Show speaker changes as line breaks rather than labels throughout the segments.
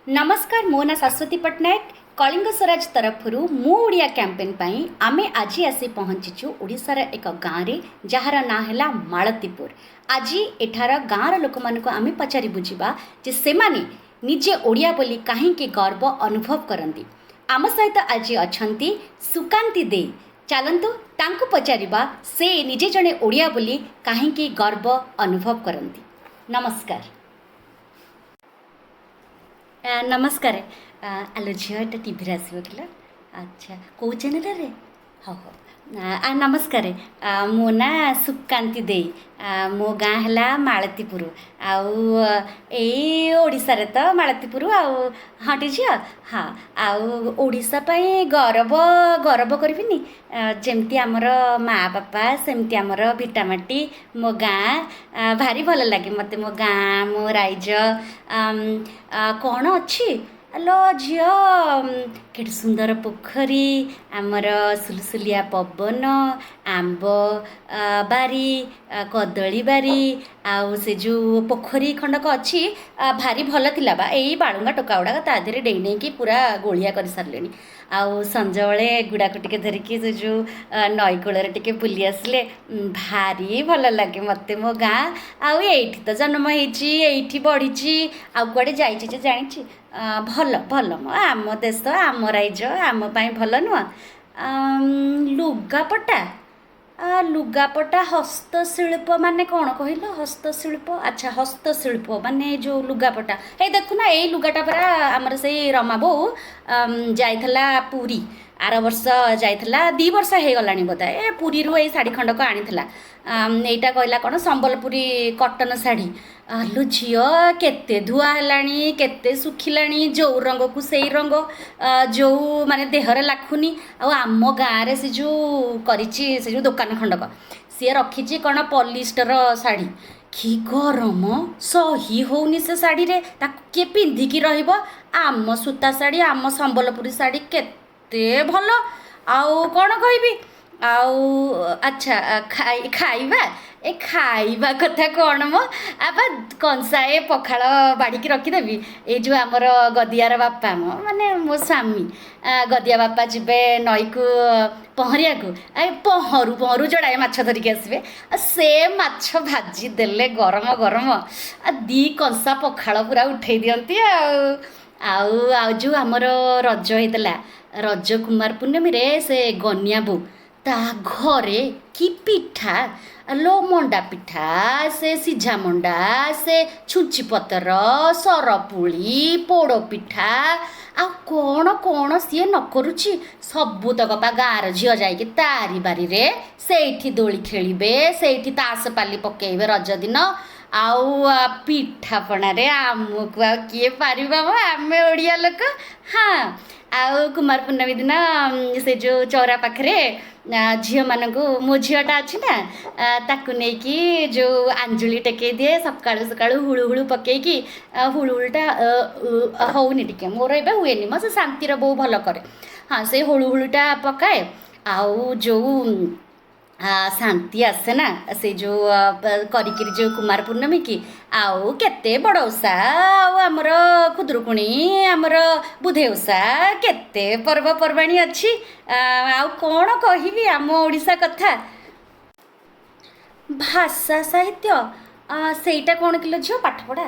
ନମସ୍କାର, ମୋ ନାଁ ଶାଶ୍ୱତୀ ପଟ୍ଟନାୟକ। କଳିଙ୍ଗ ସ୍ୱରାଜ ତରଫରୁ ମୁଁ ଓଡ଼ିଆ କ୍ୟାମ୍ପେନ୍ ପାଇଁ ଆମେ ଆଜି ଆସି ପହଞ୍ଚିଛୁ ଓଡ଼ିଶାର ଏକ ଗାଁରେ, ଯାହାର ନାଁ ହେଲା ମାଳତୀପୁର। ଆଜି ଏଠାର ଗାଁର ଲୋକମାନଙ୍କୁ ଆମେ ପଚାରି ବୁଝିବା ଯେ ସେମାନେ ନିଜେ ଓଡ଼ିଆ ବୋଲି କାହିଁକି ଗର୍ବ ଅନୁଭବ କରନ୍ତି। ଆମ ସହିତ ଆଜି ଅଛନ୍ତି ସୁକାନ୍ତି ଦେଇ। ଚାଲନ୍ତୁ ତାଙ୍କୁ ପଚାରିବା ସେ ନିଜେ ଜଣେ ଓଡ଼ିଆ ବୋଲି କାହିଁକି ଗର୍ବ ଅନୁଭବ କରନ୍ତି। ନମସ୍କାର। ନମସ୍କାର। ଆଲୋ ଝିଅ, ଏଇଟା ଟିଭିରେ ଆସିବ କିଲୋ? ଆଚ୍ଛା, କେଉଁ ଚ୍ୟାନେଲରେ? ହଉ ହଉ। ନମସ୍କାର, ମୋ ନାଁ ସୁକାନ୍ତି ଦେଇ। ମୋ ଗାଁ ହେଲା ମାଳତୀପୁର, ଆଉ ଏଇ ଓଡ଼ିଶାରେ ତ ମାଳତୀପୁର। ଆଉ ହଁ ଟି ଝିଅ, ହଁ। ଆଉ ଓଡ଼ିଶା ପାଇଁ ଗରବ, ଗରବ କରିବିନି? ଯେମିତି ଆମର ମା' ବାପା, ସେମିତି ଆମର ଭିଟାମାଟି, ମୋ ଗାଁ। ଭାରି ଭଲ ଲାଗେ ମୋତେ ମୋ ଗାଁ, ମୋ ରାଇଜ। କ'ଣ ଅଛି ଆଲୋ ଝିଅ? କେତେ ସୁନ୍ଦର ପୋଖରୀ ଆମର, ସୁଲୁସୁଲିଆ ପବନ, ଆମ୍ବ ବାରି, କଦଳୀ ବାରି, ଆଉ ସେ ଯେଉଁ ପୋଖରୀ ଖଣ୍ଡକ ଅଛି, ଭାରି ଭଲ ଥିଲା ବା। ଏଇ ବାଳୁଙ୍ଗା ଟୋକା ଗୁଡ଼ାକ ତା ଦେହରେ ଡେଇଁ ଡେଇଁକି ପୁରା ଗୋଳିଆ କରିସାରିଲେଣି। ଆଉ ସଞ୍ଜବେଳେ ଗୁଡ଼ାକୁ ଟିକେ ଧରିକି ସେ ଯେଉଁ ନଈ କୂଳରେ ଟିକେ ବୁଲି ଆସିଲେ ଭାରି ଭଲ ଲାଗେ ମୋତେ ମୋ ଗାଁ। ଆଉ ଏଇଠି ତ ଜନ୍ମ ହେଇଛି, ଏଇଠି ବଢ଼ିଛି, ଆଉ କୁଆଡ଼େ ଯାଇଛି ଯେ ଜାଣିଛି? ଭଲ ଭଲ ମ, ଆମ ଦେଶ, ଆମ ରାଇଜ ଆମ ପାଇଁ ଭଲ ନୁହଁ? ଲୁଗାପଟା, ଲୁଗାପଟା, ହସ୍ତଶିଳ୍ପ ମାନେ କ'ଣ କହିଲ? ହସ୍ତଶିଳ୍ପ? ଆଚ୍ଛା, ହସ୍ତଶିଳ୍ପ ମାନେ ଯେଉଁ ଲୁଗାପଟା। ହେଇ ଦେଖୁନା, ଏଇ ଲୁଗାଟା ପରା ଆମର ସେଇ ରମା ବୋଉ ଯାଇଥିଲା ପୁରୀ ଆର ବର୍ଷ, ଯାଇଥିଲା 2 ବର୍ଷ ହେଇଗଲାଣି ବୋଧେ, ଏ ପୁରୀରୁ ଏଇ ଶାଢ଼ୀ ଖଣ୍ଡକ ଆଣିଥିଲା। ଏଇଟା କହିଲା କ'ଣ ସମ୍ବଲପୁରୀ କଟନ ଶାଢ଼ୀ। ଆଲୋ ଝିଅ, କେତେ ଧୁଆ ହେଲାଣି, କେତେ ଶୁଖିଲାଣି, ଯେଉଁ ରଙ୍ଗକୁ ସେଇ ରଙ୍ଗ, ଯେଉଁ ମାନେ ଦେହରେ ଲାଖୁନି। ଆଉ ଆମ ଗାଁରେ ସେ ଯେଉଁ କରିଛି ସେ ଯେଉଁ ଦୋକାନ ଖଣ୍ଡକ, ସିଏ ରଖିଛି କ'ଣ ପଲିଷ୍ଟର ଶାଢ଼ୀ। କି ଗରମ, ସହି ହଉନି ସେ ଶାଢ଼ୀରେ, ତାକୁ କିଏ ପିନ୍ଧିକି ରହିବ? ଆମ ସୂତା ଶାଢ଼ୀ, ଆମ ସମ୍ବଲପୁରୀ ଶାଢ଼ୀ କେତେ ଭଲ, ଆଉ କ'ଣ କହିବି? ଆଉ ଆଚ୍ଛା, ଖାଇବା, ଏ ଖାଇବା କଥା କ'ଣ ମ? ଆବା କଂସାଏ ପଖାଳ ବାଢ଼ିକି ରଖିଦେବି। ଏଇ ଯେଉଁ ଆମର ଗଦିଆର ବାପା, ମ ମାନେ ମୋ ସ୍ୱାମୀ, ଗଦିଆ ବାପା ଯିବେ ନଈକୁ ପହଁରିବାକୁ, ଏ ପହଁରୁ ପହଁରୁ ଯୋଡ଼ାଏ ମାଛ ଧରିକି ଆସିବେ। ଆଉ ସେ ମାଛ ଭାଜି ଦେଲେ ଗରମ ଗରମ, ଆଉ 2 କଂସା ପଖାଳ ପୁରା ଉଠେଇ ଦିଅନ୍ତି। ଆଉ ଆଉ ଆଉ ଯେଉଁ ଆମର ରଜ ହେଇଥିଲା, ରଜ କୁମାର ପୂର୍ଣ୍ଣମୀରେ ସେ ଗନିଆ ବୋଉ ତା ଘରେ କି ପିଠା ଲୋ! ମଣ୍ଡା ପିଠା, ସେ ସିଝା ମଣ୍ଡା, ସେ ଛୁଞ୍ଚି ପତର, ସରପୁଳି, ପୋଡ଼ ପିଠା, ଆଉ କ'ଣ କ'ଣ ସିଏ ନ କରୁଛି। ସବୁତକ ପା ଗାଁର ଝିଅ ଯାଇକି ତାରି ବାରିରେ ସେଇଠି ଦୋଳି ଖେଳିବେ, ସେଇଠି ତାସ ପାଲି ପକେଇବେ ରଜ ଦିନ। ଆଉ ପିଠାପଣାରେ ଆମକୁ ଆଉ କିଏ ପାରିବ ମ, ଆମେ ଓଡ଼ିଆ ଲୋକ। ହଁ, ଆଉ କୁମାର ପୂର୍ଣ୍ଣମୀ ଦିନ ସେ ଯେଉଁ ଚଉରା ପାଖରେ ଝିଅମାନଙ୍କୁ, ମୋ ଝିଅଟା ଅଛି ନା, ତାକୁ ନେଇକି ଯେଉଁ ଆଞ୍ଜୁଳି ଟେକେଇ ଦିଏ ସକାଳୁ ସକାଳୁ, ହୁଳୁ ହୁଳୁ ପକେଇକି। ହୁଳୁ ହୁଳୁଟା ହଉନି ଟିକେ ମୋର, ଏବେ ହୁଏନି ମ, ସେ ଶାନ୍ତିର ବୋଉ ଭଲ କରେ। ହଁ, ସେଇ ହୁଳୁ ହୁଳୁଟା ପକାଏ, ଆଉ ଯେଉଁ ଶାନ୍ତି ଆସେ ନା ସେଇ ଯେଉଁ କରିକିରି ଯେଉଁ କୁମାର ପୂର୍ଣ୍ଣମୀ କି, ଆଉ କେତେ ବଡ଼ ଓଷା, ଆଉ ଆମର ଖୁଦୁରୁକୁଣୀ, ଆମର ବୁଧେଇ ଓଷା, କେତେ ପର୍ବପର୍ବାଣୀ ଅଛି। ଆଉ କ'ଣ କହିବି ଆମ ଓଡ଼ିଶା କଥା? ଭାଷା ସାହିତ୍ୟ, ସେଇଟା କ'ଣ କିଲୋ ଝିଅ? ପାଠପଢ଼ା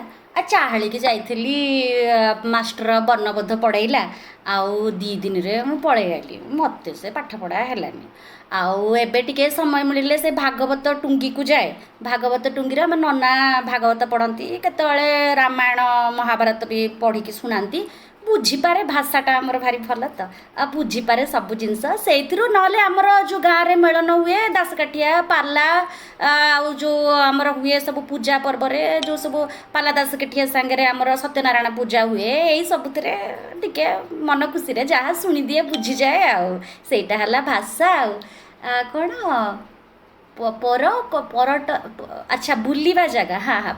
ଚାହାଳିକି ଯାଇଥିଲି, ମାଷ୍ଟର ବର୍ଣ୍ଣବୋଧ ପଢ଼େଇଲା, ଆଉ 2 ଦିନରେ ମୁଁ ପଳେଇ ଆଇଲି। ମୋତେ ସେ ପାଠପଢ଼ା ହେଲାନି। ଆଉ ଏବେ ଟିକେ ସମୟ ମିଳିଲେ ସେ ଭାଗବତ ଟୁଙ୍ଗିକୁ ଯାଏ। ଭାଗବତ ଟୁଙ୍ଗିରେ ଆମ ନନା ଭାଗବତ ପଢ଼ନ୍ତି, କେତେବେଳେ ରାମାୟଣ ମହାଭାରତ ବି ପଢ଼ିକି ଶୁଣାନ୍ତି। ବୁଝିପାରେ, ଭାଷାଟା ଆମର ଭାରି ଭଲ ତ, ଆଉ ବୁଝିପାରେ ସବୁ ଜିନିଷ ସେଇଥିରୁ। ନହେଲେ ଆମର ଯେଉଁ ଗାଁରେ ମେଳନ ହୁଏ, ଦାସକାଠିଆ, ପାଲା, ଆଉ ଯେଉଁ ଆମର ହୁଏ ସବୁ ପୂଜା ପର୍ବରେ, ଯେଉଁ ସବୁ ପାଲା ଦାସକାଠିଆ ସାଙ୍ଗରେ ଆମର ସତ୍ୟନାରାୟଣ ପୂଜା ହୁଏ, ଏଇ ସବୁଥିରେ ଟିକେ ମନ ଖୁସିରେ ଯାହା ଶୁଣିଦିଏ, ବୁଝିଯାଏ। ଆଉ ସେଇଟା ହେଲା ଭାଷା। ଆଉ କ'ଣ ପର ପରଟ? ଆଚ୍ଛା, ବୁଲିବା ଜାଗା। ହଁ ହଁ,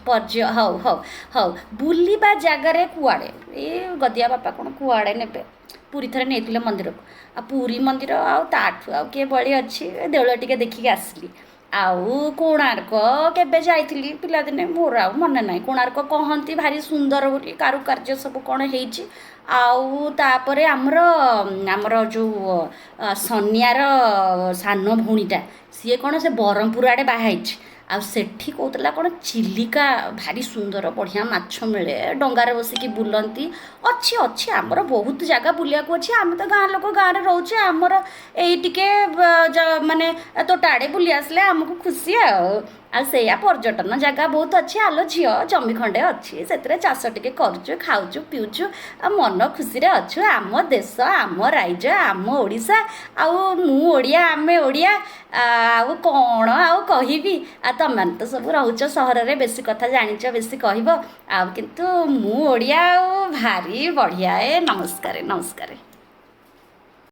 ପର୍ଯ୍ୟ, ହଉ ହଉ ହଉ। ବୁଲିବା ଜାଗାରେ କୁଆଡ଼େ ଏ ଗଦିଆ ବାପା କ'ଣ କୁଆଡ଼େ ନେବେ? ପୁରୀ ଥରେ ନେଇଥିଲେ ମନ୍ଦିରକୁ, ଆଉ ପୁରୀ ମନ୍ଦିର ଆଉ ତାଠୁ ଆଉ କିଏ ବଳି ଅଛି? ଦେଉଳ ଟିକେ ଦେଖିକି ଆସିଲି। ଆଉ କୋଣାର୍କ କେବେ ଯାଇଥିଲି ପିଲାଦିନେ, ମୋର ଆଉ ମନେ ନାହିଁ। କୋଣାର୍କ କହନ୍ତି ଭାରି ସୁନ୍ଦର ବୋଲି, କାରୁକାର୍ଯ୍ୟ ସବୁ କ'ଣ ହେଇଛି। ଆଉ ତାପରେ ଆମର ଯେଉଁ ସନିଆର ସାନ ଭଉଣୀଟା, ସିଏ କ'ଣ ସେ ବ୍ରହ୍ମପୁର ଆଡ଼େ ବାହା ହେଇଛି। ଆଉ ସେଠି କହୁଥିଲା କ'ଣ ଚିଲିକା ଭାରି ସୁନ୍ଦର, ବଢ଼ିଆ ମାଛ ମିଳେ, ଡଙ୍ଗାରେ ବସିକି ବୁଲନ୍ତି। ଅଛି ଅଛି, ଆମର ବହୁତ ଜାଗା ବୁଲିବାକୁ ଅଛି। ଆମେ ତ ଗାଁ ଲୋକ, ଗାଁରେ ରହୁଛେ। ଆମର ଏଇ ଟିକେ ମାନେ ତୋଟା ଆଡ଼େ ବୁଲି ଆସିଲେ ଆମକୁ ଖୁସି। ଆଉ ଆଉ ସେଇଆ ପର୍ଯ୍ୟଟନ ଜାଗା ବହୁତ ଅଛି। ଆଲୋ ଝିଅ, ଜମି ଖଣ୍ଡେ ଅଛି, ସେଥିରେ ଚାଷ ଟିକେ କରୁଛୁ, ଖାଉଛୁ, ପିଉଛୁ ଆଉ ମନ ଖୁସିରେ ଅଛୁ। ଆମ ଦେଶ, ଆମ ରାଇଜ, ଆମ ଓଡ଼ିଶା, ଆଉ ମୁଁ ଓଡ଼ିଆ, ଆମେ ଓଡ଼ିଆ। ଆଉ କ'ଣ ଆଉ କହିବି? ଆଉ ତମେମାନେ ତ ସବୁ ରହୁଛ ସହରରେ, ବେଶୀ କଥା ଜାଣିଛ, ବେଶୀ କହିବ। ଆଉ କିନ୍ତୁ ମୁଁ ଓଡ଼ିଆ ଆଉ ଭାରି ବଢ଼ିଆ। ଏ ନମସ୍କାର, ନମସ୍କାର।